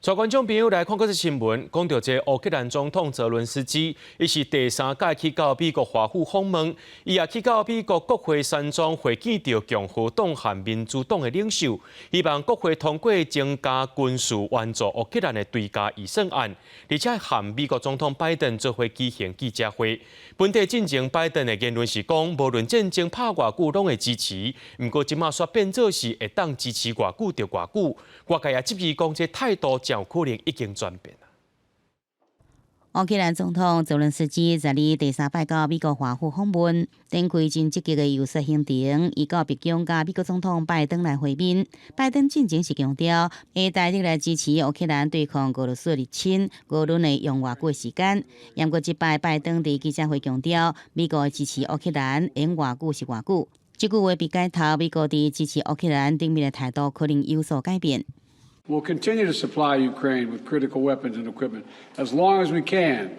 帶觀眾朋友來看閣一則新聞，講著這烏克蘭總統澤倫斯基，伊是第三擺去到美國華府訪問，伊也去到美國國會山莊會見著共和黨和民主黨的領袖，希望國會通過增加軍事援助烏克蘭的追加預算案，而且和美國總統拜登做伙舉行記者會。本底進前拜登的言論是講，無論戰爭拍偌久，攏會支持。毋過這馬煞變做是會當支持偌久就偌久。外界也質疑講，這態度誠有可能已經轉變。烏克蘭總統澤倫斯基十二第三擺到美國華府訪問，展開真積極的遊說行程。伊到白宮佮美國總統拜登來會面。拜登進前是強調，會大力來支持烏克蘭對抗俄羅斯入侵，無論會用偌久的時間。毋過這擺拜登佇記者會強調，美國會支持烏克蘭，用偌久是偌久。這句話被解讀，美國佇支持烏克蘭頂面的態度可能有所改變。 We'll continue to supply Ukraine with critical weapons and equipment as long as we can,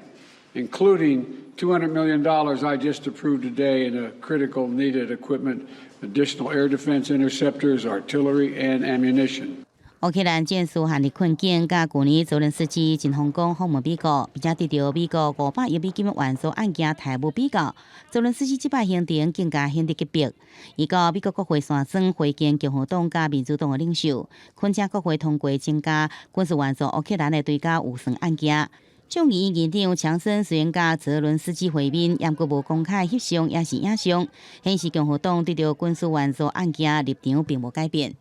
including $200 million I just approved today in a critical needed equipment, additional air defense interceptors, artillery, and ammunition. 烏克蘭戰事陷入困境，佮舊年澤倫斯基真風光訪問美國，並且得著美國500億美金援助案件待遇比較，澤倫斯基這擺行程更加顯得急迫。伊到美國國會山莊會見共和黨佮民主黨的領袖，懇請國會通過增加軍事援助烏克蘭的追加預算案件。眾議院議長強森雖然佮澤倫斯基會面，毋過無公開翕相抑是影相，顯示共和黨對著軍事援助案件立場並無改變。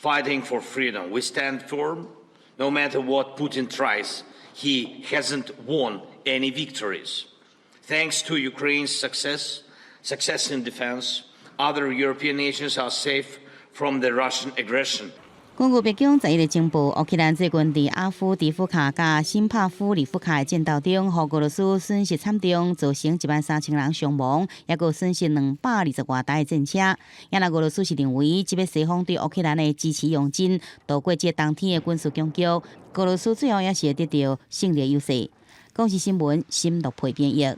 Fighting for freedom. We stand firm no matter what Putin tries. He hasn't won any victories. Thanks to Ukraine's success in defense, other European nations are safe from the Russian aggression. 根據白宮11日情報，烏克蘭最近佇阿夫迪夫卡佮新帕夫里夫卡的戰鬥中，予俄羅斯損失慘重，造成13,000人傷亡，抑閣損失220外台的戰車。也若俄羅斯是認為，這擺西方對烏克蘭的支持用盡，渡過這冬天的軍事僵局，俄羅斯最後也是會得著勝利優勢。公視新聞，新樂配編譯。